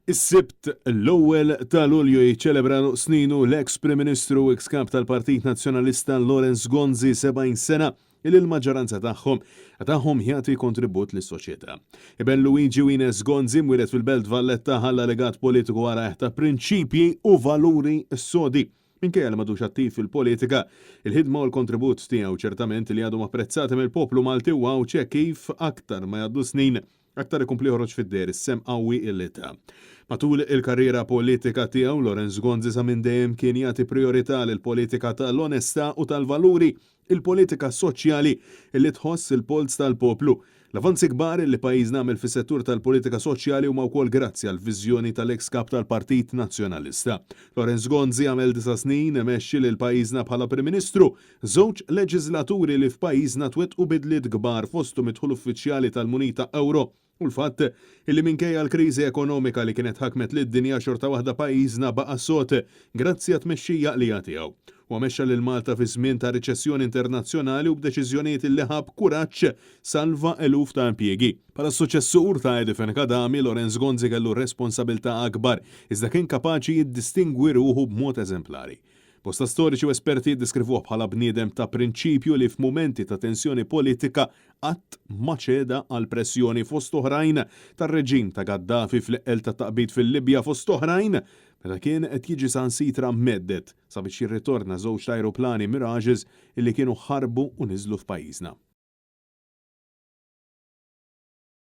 Is-Sibt, l-ewwel ta' Lulju jiċċelebra għeluq sninu l-eks Prim Ministru u eks Kap tal-Partit Nazzjonalista Lawrence Gonzi, 70 sena, li l-maġġoranza tagħhom tagħhom jagħti kontribut lis-soċjetà. Iben Luigi u Ines Gonzi, mwieled fil-Belt Valletta, ħalla legat politiku warajh ta' prinċipji u valuri sodi. Minkejja li m'għadux attiv fil-politika, il-ħidma u l-kontribut tiegħu ċertament li għadhom apprezzati mill-poplu Malti u Għawdxi hekk kif aktar ma jgħaddu snin, aktar ikompli joħroġ fid-deher is-sehem qawwi li ta. Matul il-karriera politika tiegħu, Lawrence Gonzi sa minn dejjem kien jagħti prijorità lill-politika tal-onestà u tal-valuri, il-politika soċjali li tħoss il-polz tal-poplu. L-avanzi kbar li pajjiżna għamel fis-settur tal-politika soċjali huma wkoll grazzi għall-viżjoni tal-eks Kap tal-Partit Nazzjonalista. Lawrence Gonzi għamel disa' snin imexxi lil pajjiżna bħala Prim Ministru, żewġ leġiżlaturi li f'pajjiżna twettqu bidliet kbar fosthom id-dħul uffiċjali tal-munita ewro u l-fatt illi minkejja l-kriżi ekonomika li kienet ħakmet lid-dinja xorta waħda pajjiżna baqa' sod grazzi għat-tmexxija għaqlija tiegħu. Huwa mexxa lil Malta fi żmien ta' riċessjoni internazzjonali u b'deċiżjonijiet illi ħa b'kuraġġ salva eluf ta' impjiegi. Bħala s-suċessur ta' Eddie Fenech Adami, Lawrence Gonzi kellu responsabilità akbar iżda kien kapaċi jiddistingwi ruħu b'mod eżemplari. Bosta storiċi u esperti jiddeskrivuh bħala bniedem ta' prinċipju li f'mumenti ta' tensjoni politika qatt ma ċeda għall-pressjoni fost oħrajn tar-reġim ta' Gaddafi fl-eqqel tat-taqbid fil-Libja fost oħrajn meta kien qed jiġi sansitra mhedded sabiex jirritorna żewġt ajruplani Mirages illi kienu ħarbu u niżlu f'pajjiżna.